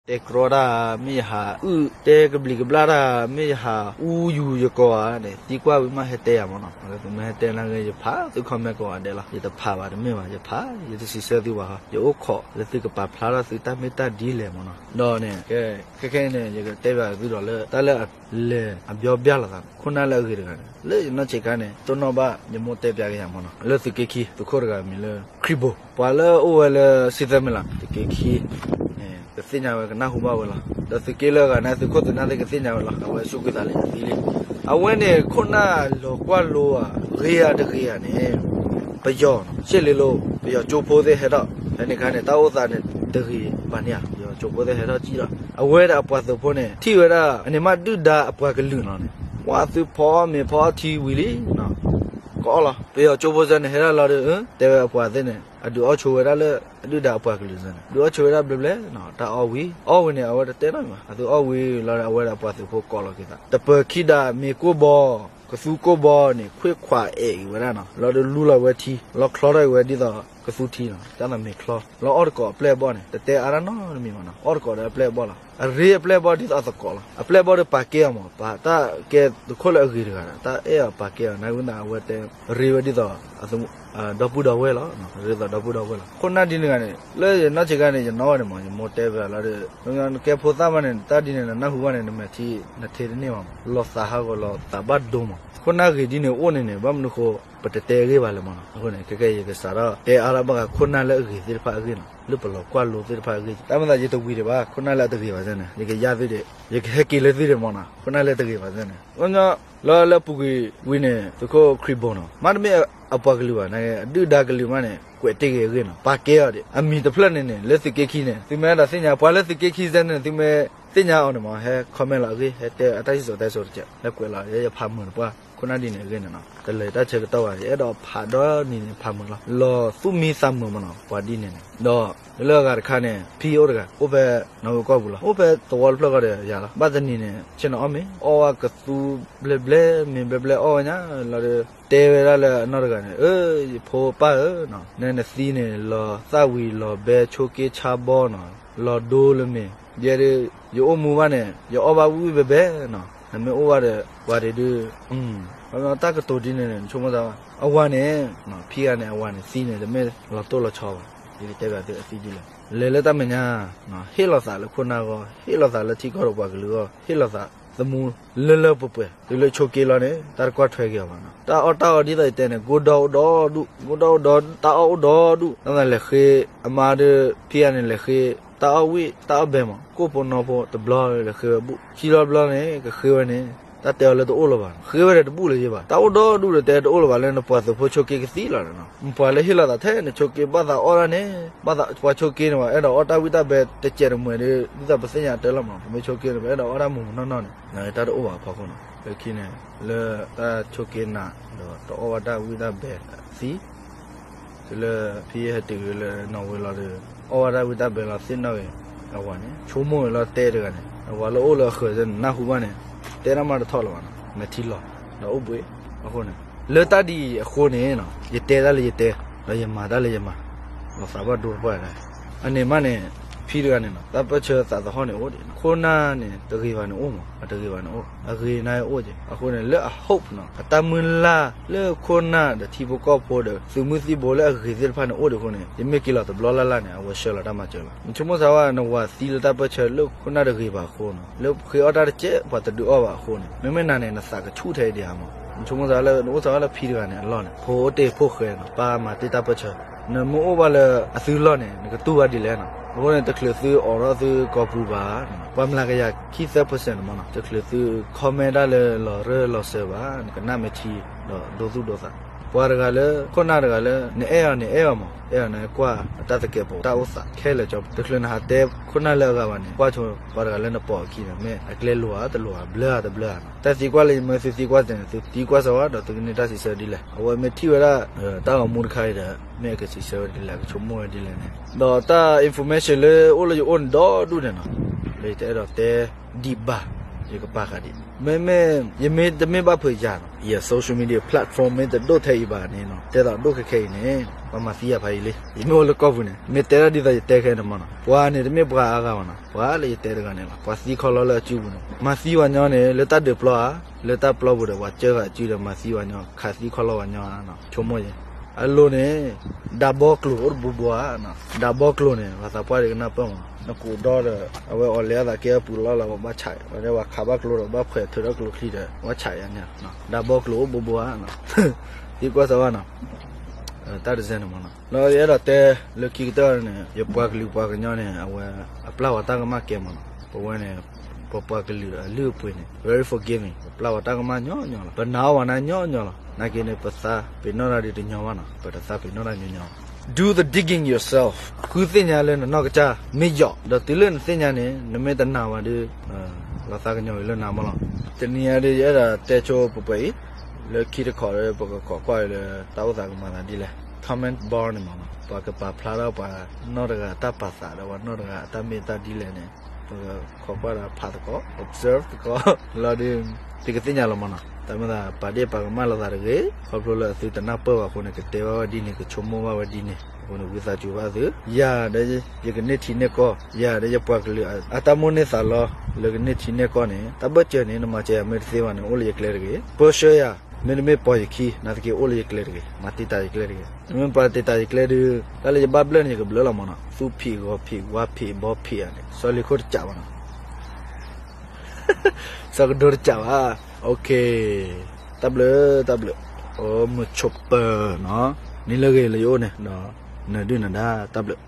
တဲကြီတၢ် မ့ၢ်ယဟးအုၣ်တဲကဘျံးကဘျၣ်တၢ် မ့ၢ်ယဟးအူယူၤယကိးဂၤန့ၣ် သံကွၢ်ဝံၤမးဟဲတဲယၤမ့ၢ်နီၤ. သုမ့ၢ်ဟဲတဲနာ်က့ ယဖးသု comment ကိးဂၤဒဲးလီၤ. ယတဖးဘၣ်တမ့ၢ်ဘၣ် ယဖး ယတစံးဆၢသုဘၣ်ဟီ ယအိၣ်ခိးလၢသုကပာ်ဖျါထီၣ်သုတၢ်မ့ၢ်တၢ်ဒ်လဲၣ်မ့ၢ်နီၤ. ဒီးန့ၣ် ခဲခဲအံၤန့ၣ် ယကတဲဘၣ်သုဒီးလၢ တၢ်လၢအလဲၤအဘျီဘျၣ်လိာ်သးန့ၣ် ခိၣ်နၢ်လၢအဂ့ၤတဂၤန့ၣ် လၢယနီၢ်ဆံးခါန့ၣ် တိၢ်နီၣ်ဘၣ် ယမိၢ်တဲပျးက့ၤယၤမ့ၢ်နီၤ လၢသုးက့ခံ သုးခိၣ်တဂၤမံၤလၢ ခရံာ်ဘိၣ် ပှၤလၢအိၣ်ဝဲလၢ စံသၢမံၤလး သုးက့ခံန့ၣ် ကသ့ၣ်ညါဝဲကနၢ်ဟူဘၣ်ဝဲလီၤ. ဒီးသုးက့လၢအဂၤန့ၣ် သုးခိၣ်သုးနၢ်သ့ၣ်ကသ့ၣ်ညါဝဲလီၤ. အဝဲစူးကွံာ်သးလၢယသံလံ. အဝဲန့ၣ် ခိၣ်နၢ်လီၤကွၢ်လိဧါ ဂ့ၤဧါတဂ့ၤဧါန့ၣ် ပယီၤ ရှစ်လေးလုံး ပယီၤကၠိဖိသ့ၣ်ဟဲထီၣ် ဖဲန့ၣ်အခါန့ၣ် တၢ်အိၣ်သးန့ၣ်တဂ့ၤဘၣ်န့ၣ်ဧါ ပယီၤကၠိဖိသ့ၣ်ဟဲထီၣ်စံၣ်လီၤ. အဝဲဒၣ်အပှၤသုးဖိန့ၣ် ထံၣ်ဝဲဒၣ် အန့ၣ်မးဒုၣ်ဒါအပှၤကလုာ်လီၤန့ၣ် ပှၤသုးဖီအီၣ်မ့ၤဖီအီၣ်ထံဝံၤလံ ကအီၣ်လီၤ. ပယီၤကၠိဖိစၢန့ၣ် ဟဲဒၣ်လီၤဒီး တဲဝဲအပှၤသ့ၣ်န့ၣ် အဒုးအီၣ်ဆိဝဲဒၣ်လၢ အဒုၣ်ဒါအပှၤကလုာ်စၢန့ၣ် ဒုးအီၣ်ဆိဝဲဒၣ်ဘျဲဘျဲ တၢ်အီၣ်ဝံၤ အီၣ်ဝံၤန့ၣ် အဝဲတတဲနီတမံၤဘၣ်. အသုအီၣ်ဝံၤလီၤဒီး အဝဲဒၣ်အပှၤသုးဖိကိးလီၤက့ၤသး တပၢၤခံဒးမ့ၤကိၢ်ဘီ ကသူကိၢ်ဘီန့ၣ် ခွ့ခွးအဲၣ်အံၤဝဲဒၣ်နီၤ လီၤဒီးလူလီၤဝဲထံ လီၤချီထီၣ်အံၤဝဲဒ်သိးကသူထံနီၤ တၢ်သးမ့ၤချီ လီၤအီၣ်တကိးအပျဲၢ်အဘီၣ်န့ၣ် တတဲအါတၢ်နီတမံၤဘၣ်နီၤ အီၣ်တကိးဒီးအပျဲၢ်အဘီၣ်လီၤ. အရ့အပျဲၢ်အဘီၣ်ဒ်သိးအသကိးလီၤ. အပျဲၢ်အဘီၣ်ဒီးပာ်ကဲအီၤမး ပာ်တၢ်ကဲသုးခိၣ်လၢအဂ့ၤတဂၤဒီး တၢ်အဲၣ်အီၤပာ်ကဲအီၤ နာ်ဝဲသးအဝဲတဲ ရ့ဝဲဒ်သိး ဒီပုၢ်ဒီဝဲၢ်လီၤ. ရ့သိးဒီပုၢ်ဒီဝဲၢ်လီၤ. ခိၣ်နၢ်ဒ်န့ၣ်တဂၤန့ၣ် လၢယနီၢ်ဆံးခါန့ၣ် ယနီၣ်ဝဲန့ၣ်မး ယမိၢ်တဲဝဲလီၤဒီး နကဲဖိသၣ်ဘၣ်န့ၣ် တၢ်ဒ်န့ၣ် နနၢ်ဟူဘၣ်န့ၣ် နမဲာ်ထံ နထံတန့ၢ်ဘၣ်မး လီၤသးဟးဂီၤလီၤသးဘၣ်ဒိမး ခိၣ်နၢ်ဂ့ၤဒ်န့ၣ်အိၣ်န့ၣ်န့ၣ် ဘၣ်မနုၤဃိ ပတတဲအဂ့ၢ်ဘၣ်လဲၣ်မးနီၤ. အဃိန့ၣ် ခဲကဲယကစးထီၣ်တဲအါထီၣ်ဘၣ်ဃးခိၣ်နၢ်လၢအဂ့ၤသ့ၣ်တဖၣ်အဂ့ၢ်နီၤ လၢပလီၤကွၢ်လိသ့ၣ်တဖၣ်အဂ့ၢ် တၢ်မၤသးယတဝံၤဒံးဘၣ် ခိၣ်နၢ်လၢအတဂ့ၤဘၣ်စၢန့ၣ် ယကယါသုဒံး ယကဟဲက့ၤလၢသုဒံးမးနီၤ ခိၣ်နၢ်လၢအတဂ့ၤဘၣ်စၢန့ၣ် လၢလၢပူၤကွံာ်ဝံၤန့ၣ် သုးခိၣ်ခရံာ်ဘိၣ်နီၤ မ့တမ့ၢ်အပှၤကလုာ်ဘၣ် နာ်က့ အဒုၣ်ဒါကလုာ်မးန့ၣ် ကွဲးတ့ၢ်က့ၤအဂ့ၢ်နီၤ ပာ်ကဲအီၤဒံး အမံၤတဖျၢၣ်န့ၣ်န့ၣ် လၢသုးက့ခံန့ၣ် သုမ့ၢ်အဲၣ်ဒိးသ့ၣ်ညါ ပှၤလၢသုးက့ခံစၢန့ၣ် သုမ့ၢ်သ့ၣ်ညါအီၤန့ၣ်မး ဟဲ comment လီၤအဂ့ၢ် ဟဲတဲအတၢ်စံၣ်စိၤတဲစိၤတက့ၢ် ဟဲကွဲးလီၤ ယဲယဖးမုာ်တပှၢ် ခိၣ်နၢ်ဒ်န့ၣ်အဂ့ၢ်န့ၣ်နီၤ တလၢာ်တၢ်ဆၢကတီၢ်ဘၣ် ယအဲၣ်ဒိးဖးဒီနံၤန့ၣ် ဖးမုာ်လီၤ လီၤသူၣ်မံသးမုာ်မးနီၤ ပှၤဒ်န့ၣ်န့ၣ် ဒီးလၢအဂၤတခါန့ၣ် ဖံအိၣ်တဂၤ အိၣ်ဖဲနီၣ်ဝ့ကီၢ်ပူၤလီၤ အိၣ်ဖဲသဝီတဖျၢၣ်ဃီဒီးယၤလီၤ ဘၣ်တနံၤန့ၣ် ဆ့ၣ်နီၤအီၣ်မ့ၤ အီၣ်ဝဲကသူဘျဲဘျဲ မ့ၤဘျဲဘျဲအီၣ်ဝဲညါ လီၤဒီး တဲဝဲဒၣ်လၢအနီၢ်တဂၤန့ၣ် အၢ ယဖိပၢ်ဧၢနီၤ နနသံန့ၣ် လီၤသၣ်ဝံၤလီၤဘဲဆိက့ဆါဘီနီၤ လီၤဒိလၢမ့ၤ ယဲဒုး ယအိၣ်မူဘၣ်န့ၣ် ယအီၣ်ဘၣ်ဝံၣ်ဝံၣ်ဘဲဘဲနီၤ နမ့ၢ်အိၣ်ဘၣ်ဒီး ပှၤဒုးဒုး တၢ်ကတိၤဒ်န့ၣ်န့ၣ် နဆိကမိၣ်သးဘၣ် အဝၤန့ၣ် ဖံဂၤန့ၣ် အဝၤန့ၣ်သံန့ၣ် တမ့ၢ်လီၤတိၢ်လီၤဆီဘၣ် ယကတဲဘၣ်သုအသံဒ်လဲၣ် လဲၤလၢတၢ်မဲာ်ညါ ဟ့ၣ်လီၤသးလၢခိၣ်နၢ်ဂီၢ် ဟ့ၣ်လီၤသးလၢထံကီၢ်ဒီးပှၤကလုာ်ဂီၢ် ဟ့ၣ်လီၤသးသမူလၢလၢပှဲၤပှဲၤ တုၤလၢဆိက့လီၤန့ၣ် တၢ်တကွၢ်ထွဲက့ၤအီၤဘၣ်နီၤ တၢ်အီၣ်တၢ်အီဒ်သိးယတဲန့ၣ် ကိၢ်ဒီအိၣ်ဒီဒူၣ် ကိၢ်ဒီအိၣ်ဒီ တၢ်အီၣ်အိၣ်ဒီဒူၣ် တၢ်သးလဲၤဃ့ အမါဒီး ဖံဂၤန့ၣ်လဲၤဃ့ တၢ်အီၣ်ဝံၣ် တၢ်အီၣ်ဘဲမး ကိၣ်ဖိနီဖိတဘျီလဲၤဃ့ဝဲဘူၣ် ခံဘျီဘျီန့ၣ် ကဃ့ဝဲန့ၣ် တၢ်တဲအီၤလၢတအိၣ်လၢၤဘၣ် ဃ့ဝဲဒီးတဘူၣ်လၢၤဘၣ် တၢ်အိၣ်ဒီဒူၣ်ဒီးတဲတအိၣ်လၢၤဘၣ်လၢနပှၤသုးဖိဆိက့ကသံလီၤနီၤ နပှၤလၢဟ့ၣ်လီၤသးထဲနဆိက့ဘၣ်သးအီၣ်ဒၣ်န့ၣ် ဘၣ်သးပှၤဆိက့န့ၣ် ပှၤအဲၣ်ဒိးအီၣ်တၢ်ဝံၣ်တၢ်ဘဲတစဲးတမှဲးဒီး ဒ်သိးပသ့ၣ်ညါတၢ်လီၤမး ပမ့ၢ်ဆိက့န့ၣ် ပအဲၣ်ဒိးအီၣ်တၢ်မုာ်မုာ်နီၢ်နီၢ်န့ၣ် တၢ်တအိၣ်ဘၣ်အဖီခိၣ်နီၤ လၢခံန့ၣ် လၢတၢ်ဆိက့နၤ ဒီးတအီၣ်ဘၣ်တၢ်ဝံၣ်တၢ်ဘဲသံ တုၤလၢဖံဟဲတုၤလၢနီၣ်ဝ့လီၤဒီး အီၣ်ဘၣ်တၢ်ဝံၣ်တၢ်ဘဲလီၤသ့ၣ်နီၣ်ဂ့ၤ အဝၤန့ၣ် ဆိကမိၣ်ဂ့ၤလီၤတဲတဂၤန့ၣ် အဝၤလၢအိၣ်လၢအဃၢၤန့ၣ် နၢ်ဟူဘၣ်န့ၣ် တဲတၢ်မးတထီၣ်လၢၤဘၣ်နီၤ မဲာ်ထံလီၤ ဒီးအိၣ်ဘှံး အဃိန့ၣ် လၢတၢ်ဒ်အံၤအဃိန့ၣ် ယတဲတၢ်လၢယတဲ ဒီးယမၤတၢ်လၢယမၤ လီၤသးဘၣ်ဒိတပှၢ်ဒၣ် အန့ၣ်မးန့ၣ် ဖံတဂၤန့ၣ်နီၤ တၢ်ပၢၢ်ဆၢသးသဟီၣ်န့ၣ်အိၣ်ဒံး ခိၣ်နၢ်န့ၣ် တဂ့ၤဘၣ်န့ၣ်အိၣ်မး အတဂ့ၤဘၣ်န့ၣ်အိၣ် အဂ့ၤန့ၣ်အိၣ်က့ၤ အဃိန့ၣ် လၢအ hope နီၤ အတၢ်မုၢ်လၢ်လၢခိၣ်နၢ်ဒီးထံဖိကီၢ်ဖိဒီး သုးမုၢ်သံၣ်ဘိလၢအဂ့ၤသ့ၣ်တဖၣ်န့ၣ်အိၣ်ဒံးအဃိန့ၣ် ယမ့ၢ်က့ၤလီၤတဘျီလၢ်လၢ်န့ၣ် အဝဲဆှၢလီၤတၢ်မၤစၢၤလီၤ နဆိကမိၣ်သးဝဲ နဝၤသံလၢတၢ်ပၢၢ်ဆၢလၢခိၣ်နၢ်တဂ့ၤဘၣ်အဃိနီၤ လၢဃ့အီၣ်တၢ်တကဲး ပှၤတဒုးအီၣ်ဘၣ်အဃိန့ၣ် မ့မ့ၢ်နၤန့ၣ် နသးကဆူၣ်ထဲဒံးဧါမး နဆိကမိၣ်သးလၢ နအိၣ်သးဝဲလၢဖံတဂၤန့ၣ်အလီၢ်န့ၣ် ဖိအိၣ်တ့ၢ်ဖိဃဲနီၤ ပၢ်မၤတ့ၢ်တၢ်ပၢၢ်ဆၢ နမ့ၢ်အိၣ်ဘၣ်လၢအသုလီၢ်န့ၣ် နကတူၢ်ဘၣ်ဒ်လဲၣ်နီၤ အဃိန့ၣ် တချုးသုအိးထီၣ်သုကိာ်ပူၤဘၣ် ပှၤမျးကယၤခံသၢ percent န့ၣ်မးနီၤ တချုးသု comment တၢ်လၢလီၤရၢၢ်လီၤစၢၤဘၣ် နကနၣ်မ့ၢ်ထံ ဒီးဒိသူၣ်ဒိသး ပှၤတဂၤလၢ ခိၣ်နၢ်တဂၤလၢ နအဲၣ်အီၤန့ၣ်အဲၣ်အီၤမး အဲၣ်အီၤန့ၣ်ကွၢ်အတၢ်သကဲးပဝး တၢ်အိၣ်သးခဲလၢာ်ကၠီ တချုးနဟးတဲခိၣ်နၢ်လၢအဂၤဘၣ်န့ၣ် ကွၢ်ဆိပှၤတဂၤလၢနပိာ်အခံန့ၣ် မ့ၢ်အကျဲလိၤဧါတလိၤဧါ ဘျၢဧါတဘျၢဧါနီၤ တၢ်သံကွၢ်လၢယမၢသုသံကွၢ်စၢၤန့ၣ် သုသံကွၢ်စၢၤဝဲဒီးသုကန့ၢ်တၢ်စံးဆၢဒ်လဲၣ် အဝဲမ့ၢ်ထံၣ်ဝဲဒၣ် တၢ်ဂီၤမူတခါအံၤဒီး မ့ၢ်အကစံးဆၢဝဲဒ်လဲၣ် အကဆိကမိၣ်ဝဲဒ်လဲၣ်န့ၣ် ဒီးတၢ် information လၢအိၣ်လၢယအိၣ်န့ၣ်ဒီဒူၣ်န့ၣ်နီၤ လၢယတအဲၣ်ဒိးတဲဒံးဘၣ် ယကပာ်ဃာ်ဒံး, မ့မ့ၢ် ယမ့ၢ်တမ့ၢ်ဘၣ်ဖုးယၤနီၤ, ယ social media platform မ့ၢ်တဒိၣ်ထဲအံၤဘၣ်န့ၣ်နီၤ, တဲသိးဒိၣ်ခဲခဲအံၤန့ၣ် ပှၤမၤသံယၤဖးယံာ်လံ. ယမ့ၢ်အိၣ်လၢကီၢ်ပူၤန့ၣ် မ့ၢ်တဲတၢ်ဒ်သိးယတဲခဲန့ၣ်မးနီၤ, ပှၤန့ၣ်တမ့ၢ်ပှၤအါဂၤဘၣ်နီၤ, ပှၤလၢယတဲတဂၤန့ၣ်လီၤ. ပှၤသံခီလီလၢအစုပူၤန့ၣ် မၤသံပှၤညီန့ၣ် လၢတၢ်ဒုးပျီဧါ, လၢတၢ်ပျီပူၤဒီး ပှၤစၢဃာ်အစုဒီးမၤသံပှၤညီ, ခးသံခီလီပှၤညီဧါနီၤ, ဆိကမိၣ်ယဲ အလိၤန့ၣ် ဒးဘီကျိၤအိၣ်တဘိဘိဧါ, ဒးဘီကျိၤန့ၣ် ပှၤသးပှၢ်ဒံးကနၢ်ပၢၢ်မး, နကူးဒီဒီး အဝဲအီၣ်လဲအသးကဲအပူၤလီၤလီၤ ပှၤဘၣ်ဆး, ဝဲဒၣ်ပှၤခးဘၣ်ကျိဒီး ဘၣ်ဖှဲးထုးဒီးကျိချံဒီး ဘၣ်ဆးယၤန့ၣ်, ဒးဘီကျိၤအိၣ်ဘိဘိဧါ, သံကွၢ်စၢၤဘၣ်နီၤ, တၢ်တစဲန့ၣ်မးနီၤ. ဒီးယအဲၣ်ဒိးတဲလၢခံကတၢၢ်န့ၣ် ယပှၤကလုာ်ပှၤကညီန့ၣ် အဝဲ အပျၢ်ဝဲတၢ်ကမၣ်ကဲမးနီၤ, ပဝဲန့ၣ် ပပှၤကလုာ်အလုၢ်အပှ့ၤန့ၣ် very forgiving, ပပျၢ်ဝဲတၢ်ကမၣ်ညီညီလီၤ, ပနာ်အီၤဝဲန့ၣ်ညီညီလီၤ. နာ်က့န့ၣ် ပသးပ့ၤနီၣ်တၢ်ဒ်တညီဘၣ်နီၤ, ပတသးပ့ၤနီၣ်တၢ်ညီညီလီၤ. Do the digging yourself, ဃုသ့ၣ်ညါလၢနနီၢ်ကစၢ်မ့ၢ်ယီၤ, ဒီးတုၤလၢနသ့ၣ်ညါန့ၣ် နမ့ၢ်တနာ်ဝဲဒီး လီၤသးကညီၤဝံၤလၢနၤမးလီၤ. တနံၤအံၤဒီး ယအဲၣ်ဒိးတဲဆိပှဲၤပှဲၤအံၤ, လၢခံတခီဒီး ပကခိးကွၢ်လၢတၢ်အိၣ်သးကမၤသးဒ်လဲၣ်. Comment bar န့ၣ်မးနီၤ, ပှၤကပာ်ဖျါထီၣ်ပှၤနီၢ်တဂၤအတၢ်ပာ်သးဒီး ပှၤနီၢ်တဂၤအတၢ်မ့ၢ်တၢ်ဒ်လဲၣ်န့ၣ် ပကခိးကွၢ်ဒီးဖးသကိး observe သကိးလီၤဒီး သုကသ့ၣ်ညါလီၤမးနီၤ. တၢ်မ့ၢ်သးပာ်ဒ့ၣ်ပာ်ကမၣ်လိာ်သးတဂ့ၤ, ခီဖျိလၢအသုတနၢ်ပၢၢ်ဘၣ်အဃိန့ၣ် ကတဲဘၣ်ဝဲဒ်န့ၣ် ကဆိကမိၣ်ဘၣ်ဝဲဒ်န့ၣ်အဃိန့ၣ် ဝံသးစူၤဘၣ်သု. ယၤဒီးယကန့ၢ်ထံန့ၢ်ကီၢ်, ယၤဒီးယပှၤကလုာ်အတၢ်မိၣ်န့ၢ်သးလီ လၢကန့ၢ်ထံန့ၢ်ကီၢ်န့ၣ် တၢ်ဘၢၣ်စၢၤန့ၣ် နမၤစၢၤယၤမ့ၢ်တသ့ဘၣ်န့ၣ် အိၣ်လၢယကျဲတဂ့ၤ. ပၢဆှၢယၤ မ့တမ့ၢ်ပိာ်ယခံ နာ်သက့အိၣ်လၢယကျဲတဂ့ၤ, မၤတံာ်တာ်ယကျဲတဂ့ၤ. နမ့ၢ်ပှၤတံာ်တာ်ယကျဲဒီး တၢ်လၢယဘၣ်ဘျၢၣ်န့ၣ် ယကဘျၢၣ်လီၤမးနီၤ. သူၣ်ဖံးဂီၤဖံး ဝါဖံးဘီဖံးဧါန့ၣ် စီၤလ့ၤခိၣ်တစးဘၣ်နီၤ. စီၤကဒိတစးဘၣ်. တၢ်ဘျုး တၢ်ဘျုး. အိၣ်မုာ်ဆိးပၢၤနီၤ, နံၤလၢဂ့ၤလၢယအိၣ်န့ၣ်ဒီး နဒုၣ်နဒါ တၢ်ဘျုး.